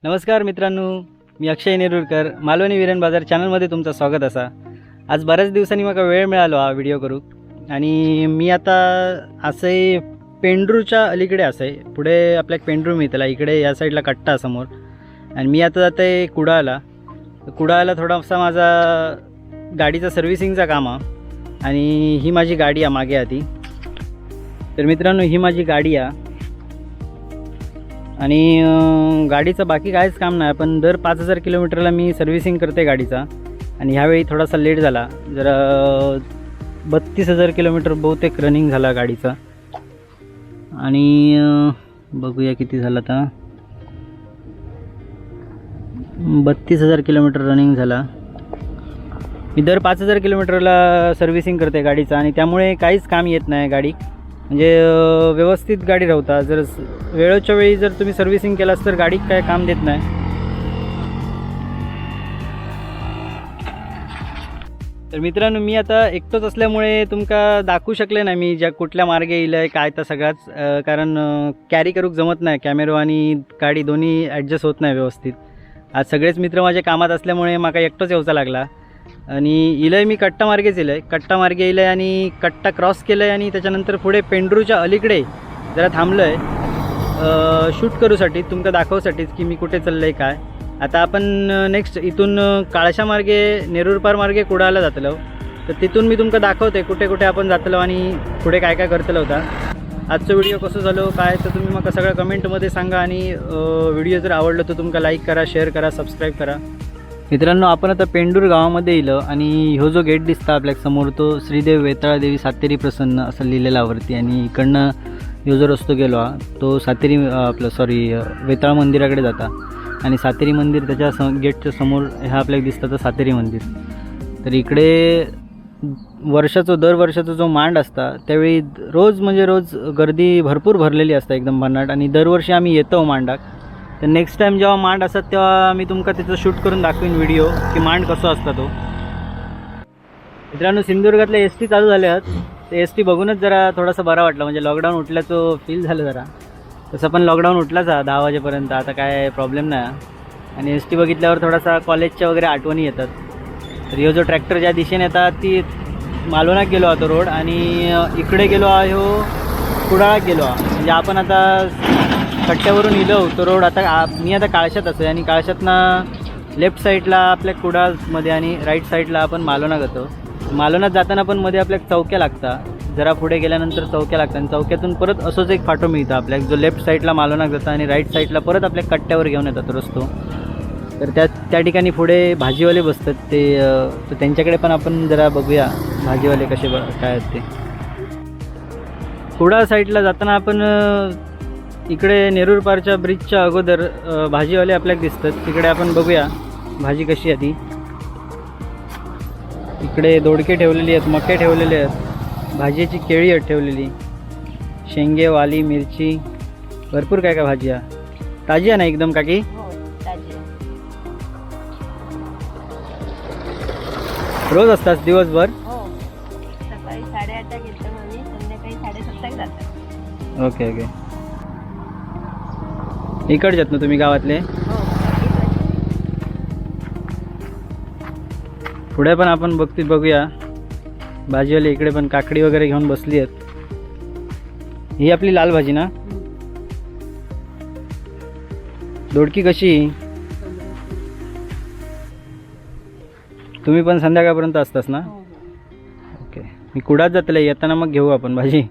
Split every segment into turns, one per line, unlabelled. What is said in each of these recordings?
नमस्कार मित्रांनो, मी अक्षय नेरुरकर, मालवणी विरण बाजार चॅनलमध्ये तुमचं स्वागत असा. आज बऱ्याच दिवसांनी मला वेळ मिळालो हा व्हिडिओ करू आणि मी आता असे पेंढरूच्या अलीकडे असे पुढे आपल्या एक पेंढरू मिळतला, इकडे या साईडला कट्टा समोर. आणि मी आता जाते कुडाळला. कुडाळला थोडासा माझा गाडीचा सर्व्हिसिंगचा काम आहे आणि ही माझी गाडी आहे मागे आधी. तर मित्रांनो, ही माझी गाडी आहे आणि गाडीचं बाकी काहीच काम नाही, पण दर 5000 किलोमीटरला मी सर्व्हिसिंग करते गाडीचा. आणि ह्यावेळी थोडासा लेट झाला जरा, 32,000 किलोमीटर बहुतेक रनिंग झाला गाडीचा. आणि बघूया किती झाला आता. 32,000 किलोमीटर रनिंग झाला. मी दर 5000 किलोमीटरला सर्व्हिसिंग करते गाडीचा आणि त्यामुळे काहीच काम येत नाही गाडी, म्हणजे व्यवस्थित गाडी राहता. जर वेळोच्या वेळी जर तुम्ही सर्व्हिसिंग केलास तर गाडीत काय काम देत नाही. तर मित्रांनो, मी आता एकटोच असल्यामुळे तुमका दाखवू शकले नाही मी ज्या कुठल्या मार्गे येईल आहे काय तर सगळ्याच, कारण कॅरी करूक जमत नाही. कॅमेरो आणि गाडी दोन्ही ॲडजस्ट होत नाही व्यवस्थित. आज सगळेच मित्र माझ्या कामात असल्यामुळे माका एकटोच येवचा लागला. आणि इलय मी कट्टा मार्गेच इलय, कट्टा मार्गे इलय आणि कट्टा क्रॉस केलं आहे आणि त्याच्यानंतर पुढे पेंढरूच्या अलीकडे जरा थांबलं आहे शूट करूसाठी, तुमका दाखवसाठीच की मी कुठे चाललं आहे काय. आता आपण नेक्स्ट इथून काळशा मार्गे नेरूरपार मार्गे कुडाळला जातलो, तर तिथून मी तुमका दाखवते कुठे कुठे आपण जातलो आणि पुढे काय काय करतलो होता. आजचं व्हिडिओ कसं झालं काय तर तुम्ही मग सगळं कमेंटमध्ये सांगा. आणि व्हिडिओ जर आवडलं तर तुमका लाईक करा, शेअर करा, सबस्क्राईब करा. मित्रांनो, आपण आता पेंडूर गावामध्ये येलो आणि ह्यो जो गेट दिसता आपल्या समोर तो श्रीदेव वेताळदेवी सातेरी प्रसन्न असं लिहिलेला वरती. आणि इकडनं ह्यो जो रस्तो गेलो हा, तो सातेरी आपलं सॉरी वेताळ मंदिराकडे जाता. आणि सातेरी मंदिर त्याच्या गेटच्या समोर ह्या आपल्याला दिसतं तर सातेरी मंदिर. तर इकडे वर्षाचो दर वर्षाचा जो मांड असता त्यावेळी रोज म्हणजे रोज गर्दी भरपूर भरलेली असते एकदम भन्नाट. आणि दरवर्षी आम्ही येतो मांडाक. तर नेक्स्ट टाईम जेव्हा मांड असतात तेव्हा मी तुमका त्याचं शूट करून दाखवीन व्हिडिओ की मांड कसं असता तो. मित्रांनो, सिंधुदुर्गातल्या एस टी चालू झाल्या आहेत. ते एस टी बघूनच जरा थोडासा बरा वाटलं, म्हणजे लॉकडाऊन उठल्याचं फील झालं जरा. तसं पण लॉकडाऊन उठलाच हा 10 वाजेपर्यंत, आता काय प्रॉब्लेम नाही. आणि एस टी बघितल्यावर थोडासा कॉलेजच्या वगैरे आठवणी येतात. तर ह्यो जो ट्रॅक्टर ज्या दिशेने येतात ती मालवणात गेलो आता रोड आणि इकडे गेलो आहे ह्यो कुडाळात गेलो हा. म्हणजे आपण आता कट्ट्यावरून इलो तो रोड आता मी आता काळशात असेल आणि काळशातनं लेफ्ट साईडला आपल्या कुडाळमध्ये आणि राईट साईडला आपण मालवणात जातो. मालवणात जाताना पण मध्ये आपल्या चौक्या लागतात, जरा पुढे गेल्यानंतर चौक्या लागतात आणि चौक्यातून परत असंच एक फाटो मिळतं आपल्या, जो लेफ्ट साईडला मालवणात जातं आणि राईट साईडला परत आपल्या कट्ट्यावर घेऊन येतात रस्तो. तर त्या त्या ठिकाणी पुढे भाजीवाले बसतात ते, तर त्यांच्याकडे पण आपण जरा बघूया भाजीवाले कसे काय आहेत ते. कुडाळ साईडला जाताना आपण इकडे नेरूर पारच्या ब्रिजच्या अगोदर भाजीवाले आपल्याला दिसतात, तिकडे आपण बघूया भाजी कशी आहे ती. इकडे दोडके ठेवलेली आहेत, मके ठेवलेले आहेत, भाजीची केळी आहेत ठेवलेली, शेंगे, वाली, मिरची, भरपूर काय काय भाजी आहे. ताजी आहे ना एकदम काकी?
हो, ताजी आहे.
रोज असतात दिवसभर?
हो, सकाळी 8:30 गेलो आम्ही, संध्याकाळी 7:30 जातात.
ओके ओके, इकडच्यात ना तुम्ही गावातले?
हो.
पुढे पण आपण बघते बघूया भाजीवाले इकडे पण काकडी वगैरे घेऊन बसली आहेत. ही आपली लाल भाजी ना? दोडकी कशी? तुम्ही पण संध्याकाळपर्यंत असतास ना?
हो हो.
ओके, मी कुडात जातले, येताना मग घेऊ आपण भाजी.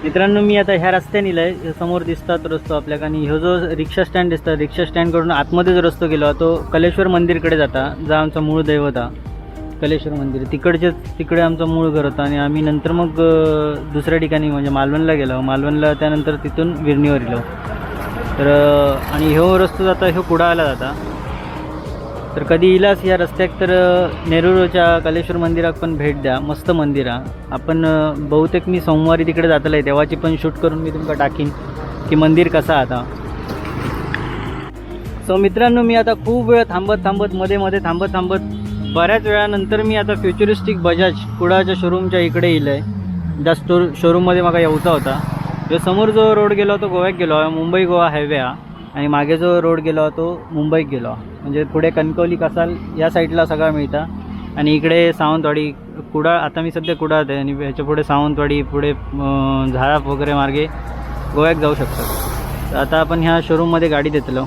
मित्रांनो, मी आता ह्या रस्त्याने इलय, समोर दिसतात रस्तो आपल्याला. आणि ह्यो जो रिक्षा स्टँड दिसतात, रिक्षा स्टँडकडून आतमध्ये जो रस्तो गेलो तो कलेश्वर मंदिरकडे जाता, जा आमचा मूळ दैवत हा. कलेश्वर मंदिर तिकडच्याच तिकडे आमचं मूळ घर होतं. आणि आम्ही नंतर मग दुसऱ्या ठिकाणी म्हणजे मालवणला गेलो. मालवणला त्यानंतर तिथून विरणीवर गेलो. तर आणि ह्यो रस्तो जाता ह्यो कुडाळला जाता. तर कधी इलास या रस्त्याक तर नेरूरच्या कलेश्वर मंदिराक पण भेट द्या, मस्त मंदिर हा. आपण बहुतेक मी सोमवारी तिकडे जातलं तेव्हाची पण शूट करून मी तुमका टाकीन की मंदिर कसं आता. सो मित्रांनो, मी आता खूप वेळ थांबत थांबत मध्ये मध्ये थांबत थांबत बऱ्याच वेळानंतर मी आता फ्युचरिस्टिक बजाज कुडाळच्या शोरूमच्या इकडे येईल आहे. ज्या स्टोर शोरूममध्ये माका येऊचा होता. जो समोर जो रोड गेलो तो गोव्याक गेलो, मुंबई गोवा हायवे हा. आणि मागे जो रोड गेलो तो मुंबईत गेलो, म्हणजे पुढे कणकवली कसाल या साईडला सगळं मिळतं. आणि इकडे सावंतवाडी कुडाळ, आता मी सध्या कुडाळात आहे आणि ह्याच्या पुढे सावंतवाडी पुढे झाराप वगैरे मार्गे गोव्याक जाऊ शकतो. तर आता आपण ह्या शोरूममध्ये गाडी देतलो.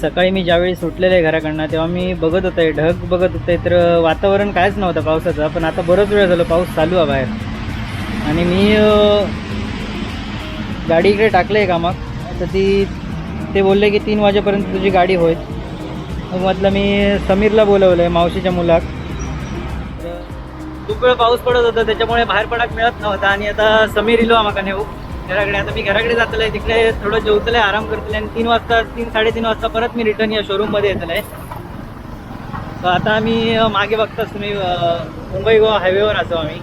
सकाळी मी ज्यावेळी सुटलेलं आहे घराकडनं तेव्हा मी बघत होते, ढग बघत होते, तर वातावरण कायच नव्हतं पावसाचं. पण आता बरंच वेळ झालं पाऊस चालू आहे बाहेर. आणि मी गाडी इकडे टाकली आहे कामाक, तर ती ते बोलले की 3 वाजेपर्यंत तुझी गाडी होईल. मग म्हटलं मी समीरला बोलवलं आहे, मावशीच्या मुलाक. तर खूप वेळ पाऊस पडत होता त्याच्यामुळे बाहेर पडाक मिळत नव्हता. आणि आता समीर इलो आम्हाला नेऊ घराकडे. आता मी घराकडे जातलं आहे, तिकडे थोडं जेवतलं आहे, आराम करतले आणि 3 वाजता, 3 साडेतीन वाजता परत मी रिटर्न या शोरूममध्ये येतलं आहे. तर आता आम्ही मागे बघताच तुम्ही मुंबई गोवा हायवेवर असो आम्ही.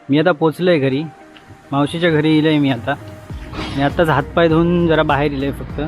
मी आता पोचलो आहे घरी, मावशीच्या घरी येईल आहे मी आता. आणि आत्ताच हातपाय धुवून जरा बाहेर येईल आहे फक्त.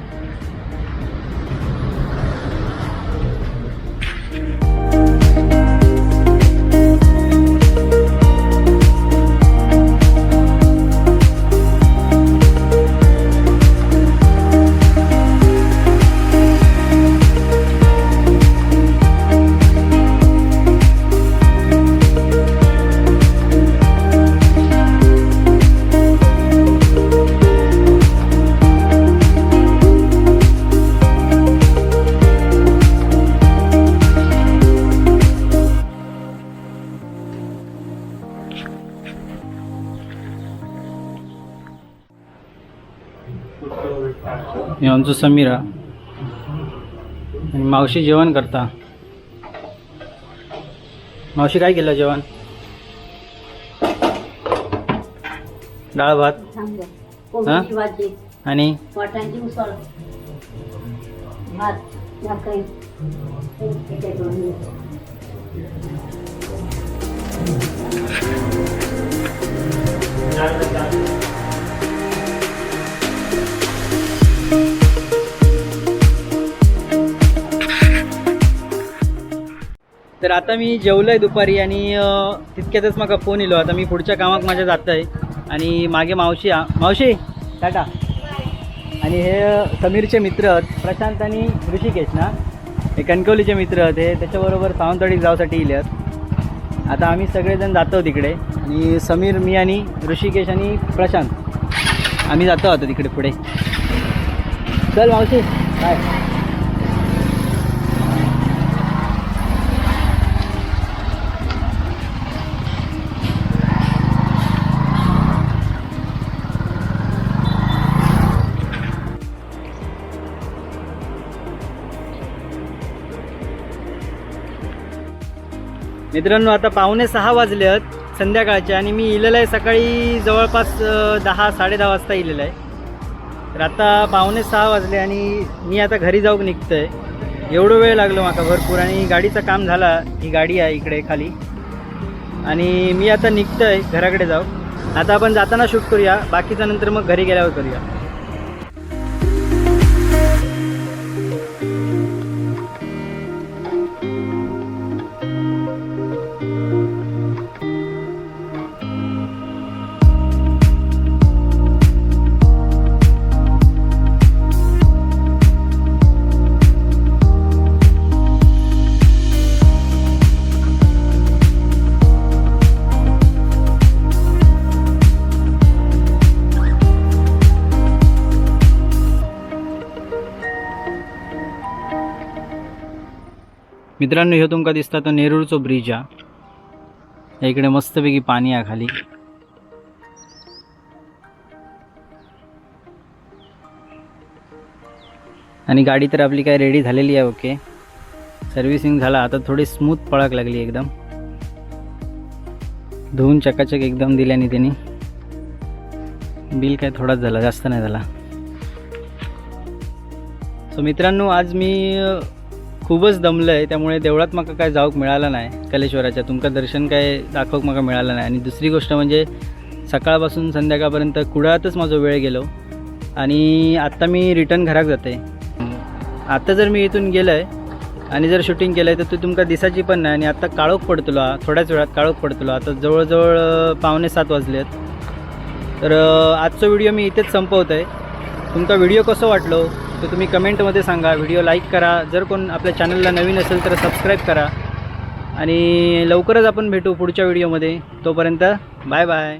हे आमचं समीरा आणि मावशी जेवण करता. मावशी काय केलं जेवण? डाळ भात.
कोबीची भाजी.
आणि
वाटाण्याची उसळ, भात, भाकरी. हे दोन्ही.
तर आता मी जेवलो आहे दुपारी आणि तितक्यातच माका फोन येलो. आता मी पुढच्या कामाक माझ्या जात आहे. आणि मागे मावशी हा, मावशी टाटा. आणि हे समीरचे मित्र प्रशांत आणि ऋषिकेश ना. हे कणकवलीचे मित्र होते, त्याच्याबरोबर सावंतवाडी जावसाठी इल्यात. आता आम्ही सगळेजण जातो तिकडे आणि समीर, मी आणि ऋषिकेश आणि प्रशांत आम्ही जातो आता तिकडे पुढे. चल मावशी, बाय. मित्रांनो, आता 5:45 वाजले आहेत संध्याकाळचे आणि मी इलेलं आहे सकाळी जवळपास 10 10:30 वाजता इलेलं आहे. तर आता 5:45 वाजले आणि मी आता घरी जाऊन निघतो आहे. एवढं वेळ लागलो माका भरपूर आणि गाडीचं काम झाला. ही गाडी आहे इकडे खाली आणि मी आता निघतो आहे घराकडे जाऊ. आता आपण जाताना शूट करूया, बाकीचा नंतर मग घरी गेल्यावर करूया. मित्रांनो, ह्यो तुमका दिसता तो नेरूरचो ब्रिज हा. या इकडे मस्तपैकी पाणी आहे खाली. आणि गाडी तर आपली काय रेडी झालेली आहे. ओके, सर्व्हिसिंग झाला, आता थोडी स्मूथ पळाक लागली एकदम. धुवून चकाचक एकदम दिल्याने त्यांनी. बिल काय थोडाच झाला, जास्त नाही झाला. सो मित्रांनो, आज मी खूपच दमलं आहे, त्यामुळे देवळात माका काय जाऊक मिळालं नाही. कलेश्वराच्या तुमका दर्शन काय दाखवूक माका मिळालं नाही. आणि दुसरी गोष्ट म्हणजे सकाळपासून संध्याकाळपर्यंत कुडाळातच माझा वेळ गेलो आणि आत्ता मी रिटर्न घराक जाते. आता जर मी इथून गेलं आहे आणि जर शूटिंग केलं आहे तर ते तुमका दिसायची पण नाही. आणि आत्ता काळोख पडतलो हा, थोड्याच वेळात काळोख पडतलो. आता जवळजवळ 6:45 वाजले आहेत. तर आजचा व्हिडिओ मी इथेच संपवतो आहे. तुमका व्हिडिओ कसं वाटलो तर तुम्ही कमेंटमध्ये सांगा. व्हिडिओ लाईक करा. जर कोण आपल्या चॅनलला नवीन असेल तर सबस्क्राईब करा आणि लवकरच आपण भेटू पुढच्या व्हिडिओमध्ये. तोपर्यंत बाय बाय.